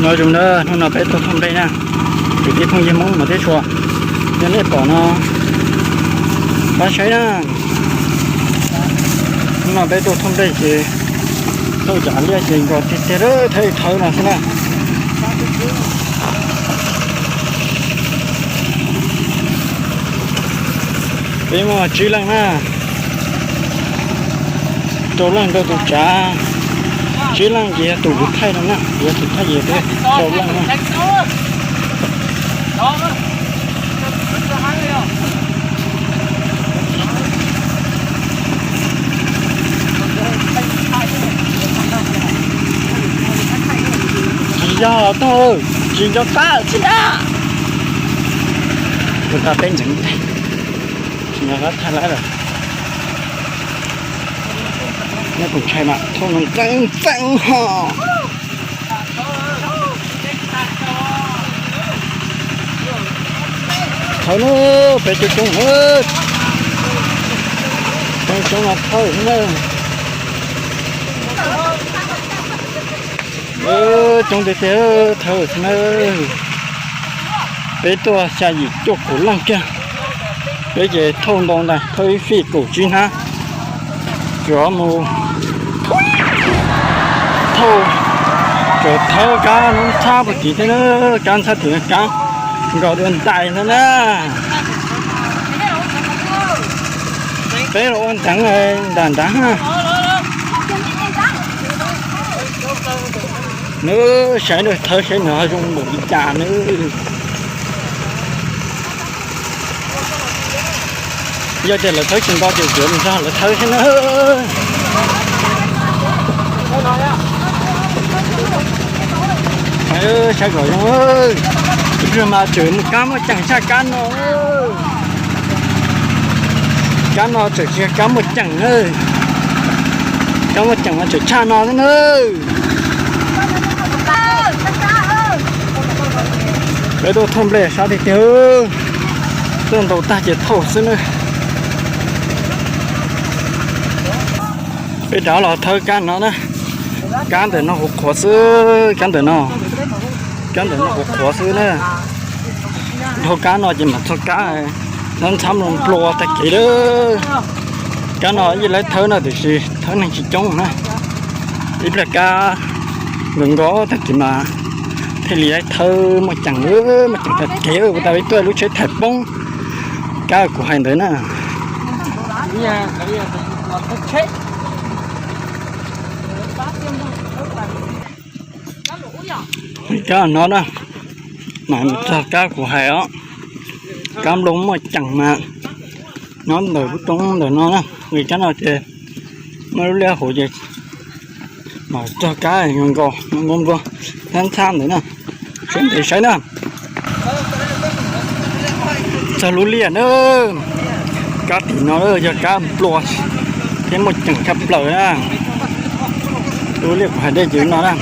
Nyob zoo na, hnub no peb tuaj thauj nplej na, kwv tij phooj ywg Hmoob mas teb tshua, yog nej pom no, pab saib na. Hnub no peb tuaj thauj nplej ces thauj cov liaj ces nkaus tiag tiag, thawb thawb no xwb na. Peb muaj tsib leej na, rau leej rau tus tsav, tsib leej ces yog tus kuv thaij no na, yog tus thaij ces peb rau leej na. Tsis yog los toog, tsis nco qab tsis na. Tus tau peb ntseev, tsis nco qab thaij lawm. Nyob tus ntshai mas thauj no txeeb txeeb ho. Thawb na, peb coob coob, peb coob no thawb na. Coob tiag tiag, thawb xwb na. Peb tuaj xya yim cuaj kaum leej kiag, peb ces thauj ntau ntag, thauj ib fij kaum tsib hnab. Tsuas mus thauj, tsuas thawb kab ntxhab puag tim thiab na, kab ntxhab tim kab nkaus dua ntais ntag na. Peb los ua nteev nram nrad. Nws saib nws thawb saib nws ho zoo npaum li cas nws. Yog tias lawv thawb tsis nto ces yuav mus nrog lawv thawb thiab na. Saib kom zoo, ib pliag mas tseem muaj kab muaj ceem tshaj kab no. Kab no tseem tsis yog kab muaj ceem na. Kab muaj ceem mas tseem tshaj no xwb na. Peb tuaj thauj nplej sab tiag tiag, tuaj ntaus tag ces thauj xwb na. Peb rov los thawb kab no na. Kab ntawm no qhuav qhuav xwb, kab ntawm no, kab ntawm no qhuav qhuav xwb na. Dhau kab no ces mam txog kab ntxhab ntxhab nplua nplua tag kev lawm. Kab no yeej laib thawb no tiam sis thawb neeg tsis coob na. Ib pliag kab nkaus nkaus tag kev mas thiaj li laib thawb muaj ceem, muaj ceem tag kev. Ua tas peb tuaj lub tsheb thaiv poob, kab kuv hais ntawd na. Kab no na, mas txog kab kuv hais os, kab nplua muaj ceem mas nyob ntawm lub roob ntawm no na. Nqis kab no ces muaj lub liaj hauv ces mam txog kab nkaus nkaus nplua nplua, ntxhab ntxhab ntawd na. Sawv ntev saib na. Txog lub liaj na, kab tim no yog kab nplua thiab muaj ceem tshaj plaws na. Lub liaj kuv hais dej ces no na.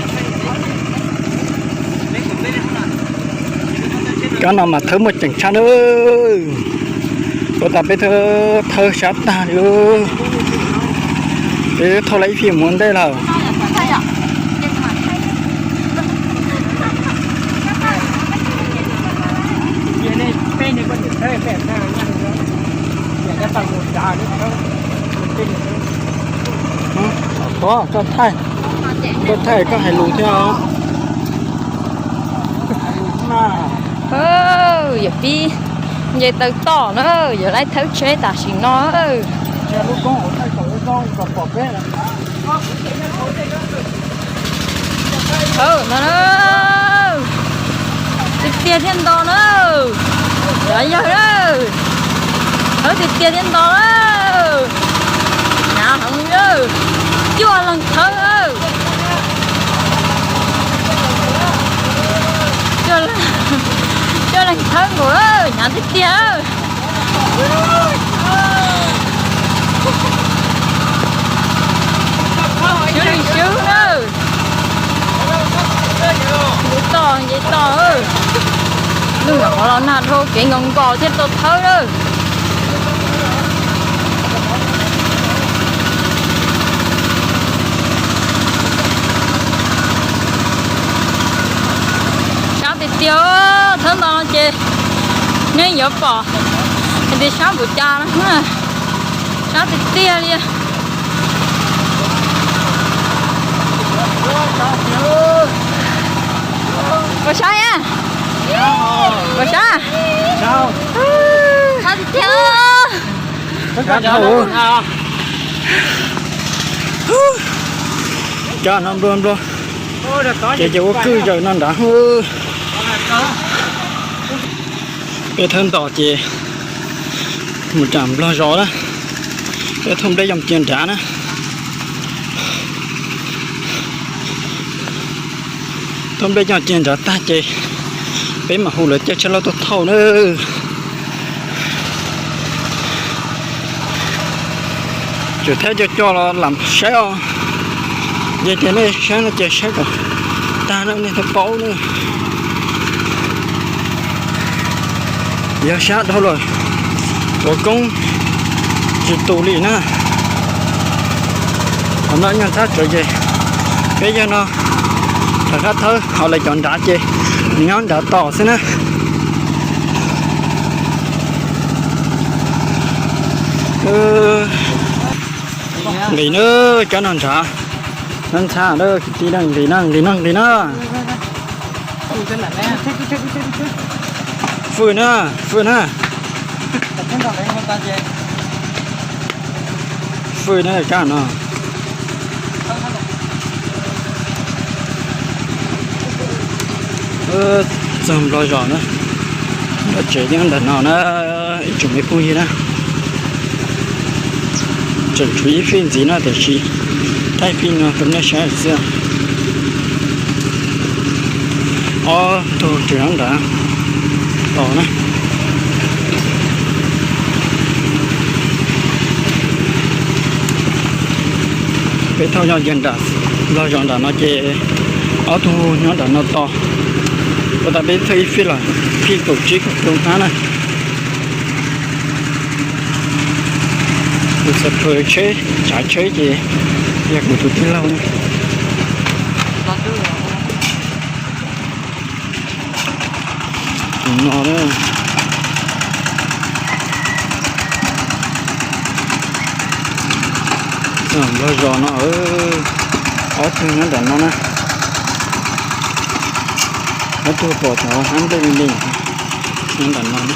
Kab no mas thawb muaj ceem tshaj na. Ua tas peb thawb sab tag li. Peb thauj lawm ib fij mus ua ntej lawm. Koj thaij, koj thaij koj hais lus thiab os. Yawm Pib nce taw toj na, yawm laib thawb tsheb tam sim no. Thawb no na, tiag tiag thiaj nto na. Cov yawg na, thawb tiag tiag thiaj nto na. Hnyav heev, cuaj leeg thawb. Cuaj leeg thawb nkaus, hnyav tiag tiag. Swb li swb na. Nce toj nce toj, lub nyuam qhuav los nag dhau kev nkaus nkaus thiaj tau thawb na. Cov pom hais tias sab npaum cas no, sab tiag tiag li. Puas sab a? Puas sab? Sab tiag tiag. Cov no nplua nplua, ces cov ua kwj zaws no nrad. Peb thawb ntos ces mus nram nplog zos na, peb thauj nplej yoo cia nrad na. Thauj nplej yoo cia nrad tag ces peb mam hu lawv caij tsheb loj tuaj thauj na. Tseem thab co co los lam saib os. Yog tias nej saib no ces saib kom tag na nej thiaj paub na. Yog sab dhau lawm, ua koob tsis tus li na. Qhov no nyuag thab tsawv ces peb yog no rov qab thawb, ho lawv cov nrad ces nws nyob nrad tos xwb na. Nqis na, cov no nrad, nab ntxhab na kwv tij na, nqis na, nqis na, nqis na. Fwj na, fwj na. Fwj na kab no. Txog nplog zos na, nplog tsev nyob ntawm no na, ib tsoom me phooj ywg na. Tseem tshuav ib fij ntxiv no tiam sis thaij fij no rau nej saib xwb. Ob tug tseem nyob nrad tos na. Peb thauj nyob nram nplog zos nram no ces ob tug nyob nram no tos. Ua tas peb thauj ib fij los fij kaum tsib kaum rau hnab na. Tus xav phaws tsheb, tsav tsheb ces yog kuv tus tij laug na. Tus no na, nplog zos no, ob tug nyob nram no na. Ob tug pom cov hnab nplej me me nyob nram no na.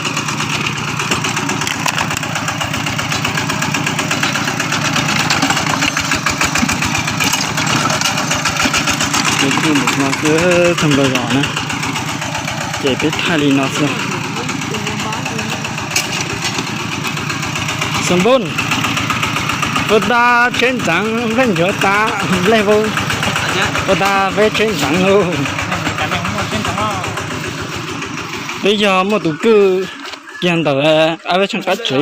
Peb thauj mus no xwb, txog nplog zos na, ces peb thaij li no xwb. Xoo npub, puas tas tsheb ntxeev nplej nchuav tas nplej vau, puas tas peb tsheb ntxeev lauj. Peb yog muaj tus kwj kiag ntawm ab peb tsheej qab tsev.